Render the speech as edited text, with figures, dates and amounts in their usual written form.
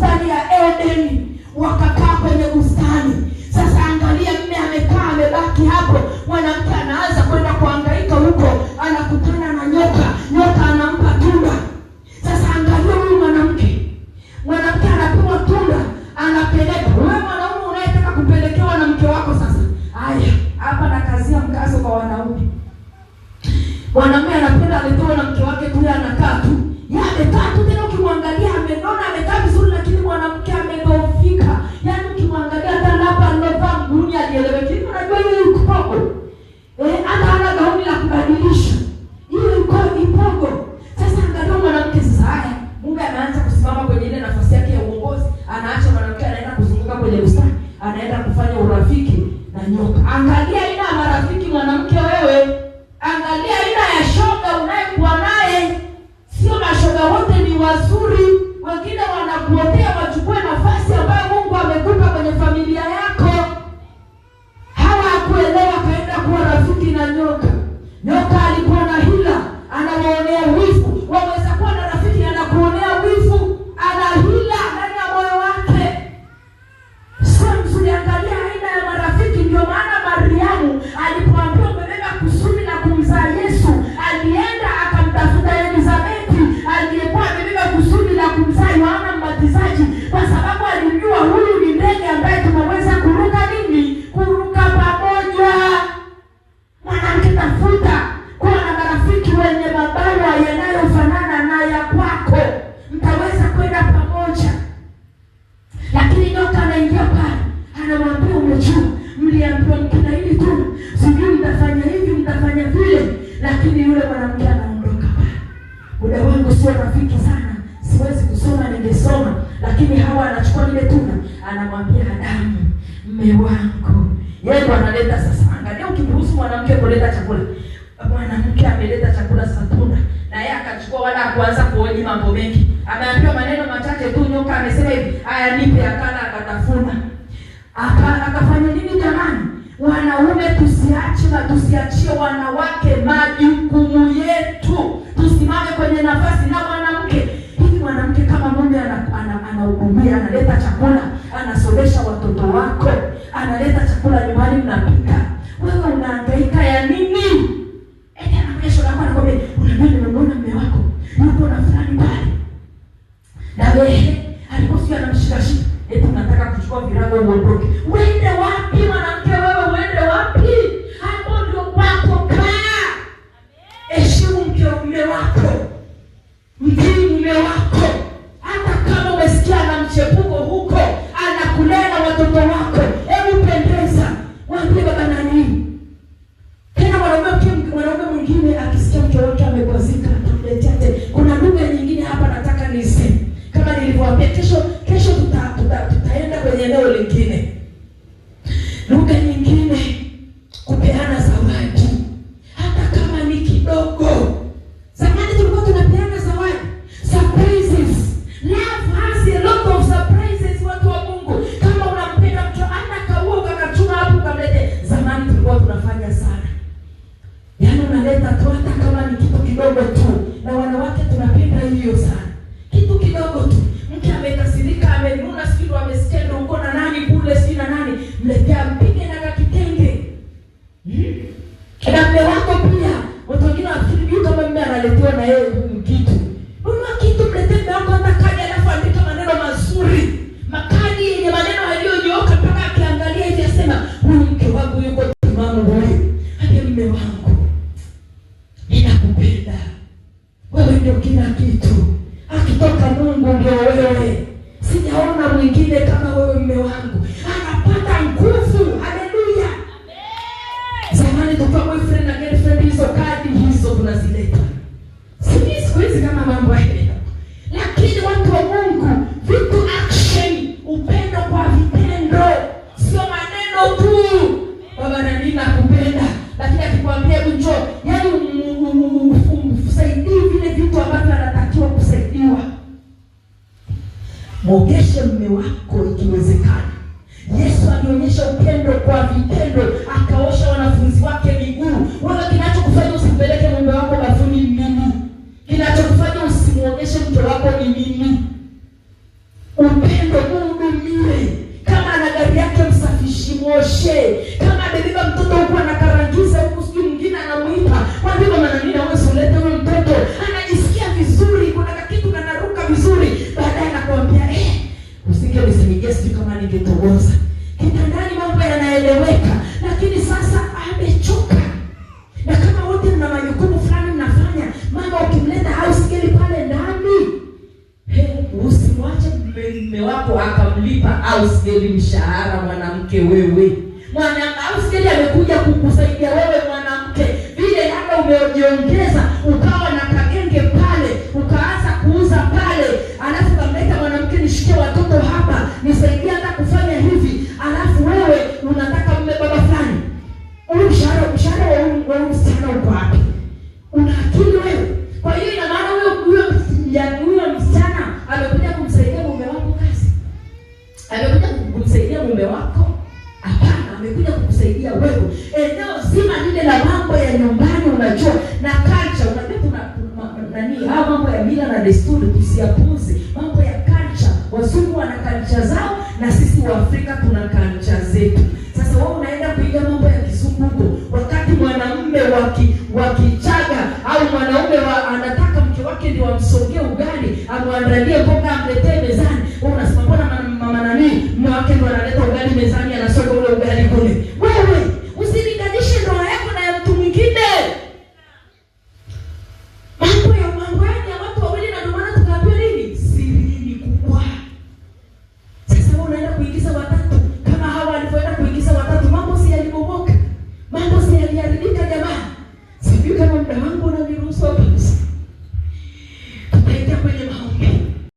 bustani ya Edeni, wakakaa kwenye bustani. Sasa angalia, mume amekaa amebaki hapo, mwanamke anaanza kwenda kuhangaika huko, anakutana na nyoka, nyoka anampa tunda. Sasa angalia huyu mwanamke, mwanamke anapewa tunda, anapeleka. Wewe mwanaume unayetaka kupelekewa na mke wako sasa, haya hapa nakazia mkazo kwa wanaume. Mwanamume anapenda aletoa na mke wake kule, anakaa tu. Yeye amekaa tu, tena ukimwangalia amenona, amekaa vizuri, lakini mwanamke amedhoofika. Yaani ukimwangalia hata hapa alovaa mguuni alieleweki. Unajua hiyo yuko. Hata hana gauni la kubadilisha. Hiyo yuko ipogo. Sasa angalia mwanamke sasa, haya, mume anaanza kusimama kwenye ile nafasi yake ya uongozi, anaacha mwanamke anaenda kuzunguka kwenye bustani, anaenda kufanya urafiki na nyoka. Angalia aina ya marafiki mwanamke wewe. Angalia aina ya shoga unayekuwa naye. Sio mashoga wote ni wazuri, wengine wanakuotea wachukue nafasi ambayo Mungu amekupa kwenye familia yako. Hawakuelewa, kaenda kuwa rafiki na nyoka. Nyoka alikuwa na hila, anawaonea wivu. Waweza kuwa na rafiki anakuonea wivu, ana hila ndani ya moyo wake. Sio mzuri. Angalia aina ya marafiki. Ndio maana Mariamu alipoambiwa umebeba kusudi la kumzaa Yesu, alienda akamtafuta Elizabeti aliyekuwa amebeba kusudi la kumzaa Yohana Mbatizaji, kwa sababu alijua huyu ni ndege ambaye tunaweza kuruka nini? Kuruka pamoja. Mwanamke, tafuta kuwa na marafiki wenye mabawa yanayofanana na ya kwako, mtaweza kwenda pamoja. Lakini nyoka anaingia pale, anamwambia umejua, mliambiwa mkila hili tu, sijui mtafanya hivi, mtafanya vile. Lakini yule mwanamke anaondoka pale. Muda wangu sio rafiki sana, siwezi kusoma, ningesoma. Lakini Hawa anachukua lile tunda, anamwambia Adamu, mume wangu. Yeye ndo analeta sasa. Angalia, ukimruhusu mwanamke kuleta chakula, mwanamke ameleta chakula sasa, tunda, na yeye akachukua, wala hakuanza kuoji mambo mengi. Ameambiwa maneno machache tu, nyoka amesema hivi, haya nipe, akala akatafuna. Akafanya nini jamani? Wanaume tusiache na tusiachie wanawake majukumu yetu. Tusimame kwenye nafasi na mwanamke. Hivi mwanamke kama mume anahudumia, analeta chakula, anasomesha watoto wako, analeta chakula nyumbani mnapika, wewe unahangaika ya nini? Eti anakuja shoga yako anakuambia, unajua nimemwona mume wako yuko na fulani pale, na wewe alikuwa sio anamshikashika, eti unataka kuchukua virago uondoke. Uende wapi mwanamke wewe? Uende wapi? Hapo ndio kwako, kaa. Heshimu mke mume wako, mtii mume wako. Hata kama umesikia na mchepuko huko, anakulea na watoto wako, hebu pendeza, mwambie baba nani. Tena mwanaume mwingine akisikia mke wake amekwazika, atamletea tena. Kuna lugha nyingine hapa nataka niseme. Kama nilivyowaambia, kesho tutaenda kwenye eneo lingine. Lugha nyingine, kupeana zawadi, hata kama ni kidogo. Zamani tulikuwa tunapeana zawadi, surprises. Love has a lot of surprises, watu wa Mungu. Kama unampenda mtu, hata kaua ukakachuma hapo ukamlete. Zamani tulikuwa tunafanya sana. Yaani unaleta tu hata kama ni kitu kidogo tu. Na wanawake tunapenda hiyo sana. Kitu kidogo tu. Mke amekasirika, amenuna, sijui ndo amesikia ndo uko na nani kule, sijui na nani, mletea, mpige na kakitenge. Na mume wako pia. Watu wengine wanafikiri kama mume analetewa na yeye kitu. Nunua kitu, mletee mume wako hata kadi, alafu andika maneno mazuri. Makadi yenye maneno yaliyonyooka mpaka akiangalia hivi asema, huyu mke wangu yuko timamu huyu. Hadi mume wangu, ninakupenda. Wewe ndio kila kitu. Akitoka Mungu ndio wewe. Sijaona mwingine kama wewe mume wangu. Anapata nguvu. Haleluya. Zamani tulikuwa boyfriend na girlfriend, hizo kadi hizo tunazileta. Sijui siku hizi kama mambo haya. Lakini watu wa Mungu, vitu action, upendo kwa vitendo, sio maneno tu. Baba na nini nakupenda, lakini akikwambia hebu njoo, yaani umsaidie vile vitu ambavyo anatakiwa kusaidiwa. Mwogeshe mume wako ikiwezekana. Yesu alionyesha upendo kwa vitendo, akaosha wanafunzi wake miguu. Wewe kinachokufanya usimpeleke mume wako bafuni ni nini? Kinachokufanya usimuogeshe mke wako ni nini? Upendo. Mume wako akamlipa ausgeli mshahara mwanamke wewe. Ausgeli amekuja kukusaidia wewe mwanamke. Vile labda umejiongeza ukawa na kagenge pale, ukaanza kuuza pale, alafu kamleta mwanamke, nishikie watoto hapa, nisaidie hata kufanya hivi, alafu wewe unataka mume baba fulani. Huyu mshahara wa huyu msichana uko wapi? Una akili wewe? Kwa hiyo ina maana huyo msichana amekuja kumsaidia mume wako kazi? Amekuja kumsaidia mume wako? Hapana, amekuja kukusaidia wewe. Eneo zima lile la mambo ya nyumbani, unajua, na culture, unajua tuna nani, haya mambo ya mila na desturi tusiyapuuze. Mambo ya culture, wazungu wana culture zao na sisi wa Afrika tuna culture zetu. Sasa wewe unaenda kuiga mambo ya kizungu huko, wakati mwanamume wa Kichaga au mwanaume anataka mke wake ndio amsongee ugali, amwandalie mboga, amletee mezani. Wewe unasema mbona mama nani mume wake ndio analeta ugali mezani, anasonga ule ugali kule. Wewe usilinganishe ndoa yako na ya mtu mwingine. Mambo ya watu wawili, na ndio maana tukaambiwa nini? Siri ni kubwa. Sasa wewe unaenda kuingiza watatu kama hawa walivyoenda kuingiza watatu, mambo si yalibomoka, mambo si yaliharibika jamaa. Sijui kama muda wangu